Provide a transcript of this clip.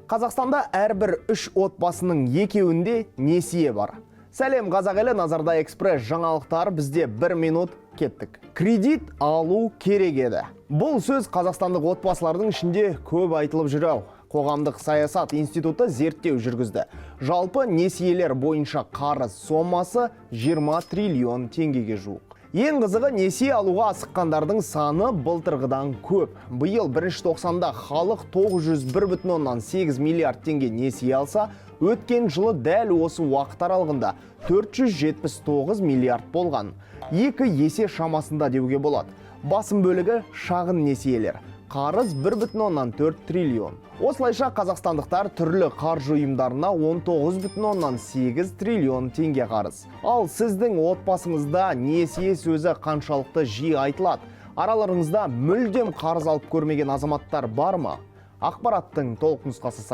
Қазақстанда әрбір үш отбасының екеуінде несие бар. Сәлем, қазақ елі! Назарда экспресс жаңалықтар, бізде бір минут, кеттік. Кредит алу керек еді. Бұл сөз қазақстандық отбасылардың ішінде көп айтылып жүр ау. Қоғамдық саясат институты зерттеу жүргізді. Жалпы несиелер бойынша қарыз сомасы 20 триллион теңгеге жуық. Ең қызығы, несие алуға асыққандардың саны былтырғыдан көп. Биыл бірінші тоқсанда халық 901,8 миллиард теңге несие алса, өткен жылы дәл осы уақыт аралығында 479 миллиард болған. Екі есе шамасында деуге болады. Басым бөлігі шағын несиелер. Қарыз 1,4 триллион. Осылайша, қазақстандықтар түрлі қаржы ұйымдарына 19,8 триллион теңге қарыз. Ал сіздің отбасыңызда несие сөзі қаншалықты жиі айтылады? Араларыңызда мүлдем қарыз алып көрмеген азаматтар бар ма? Ақпараттың толық нұсқасы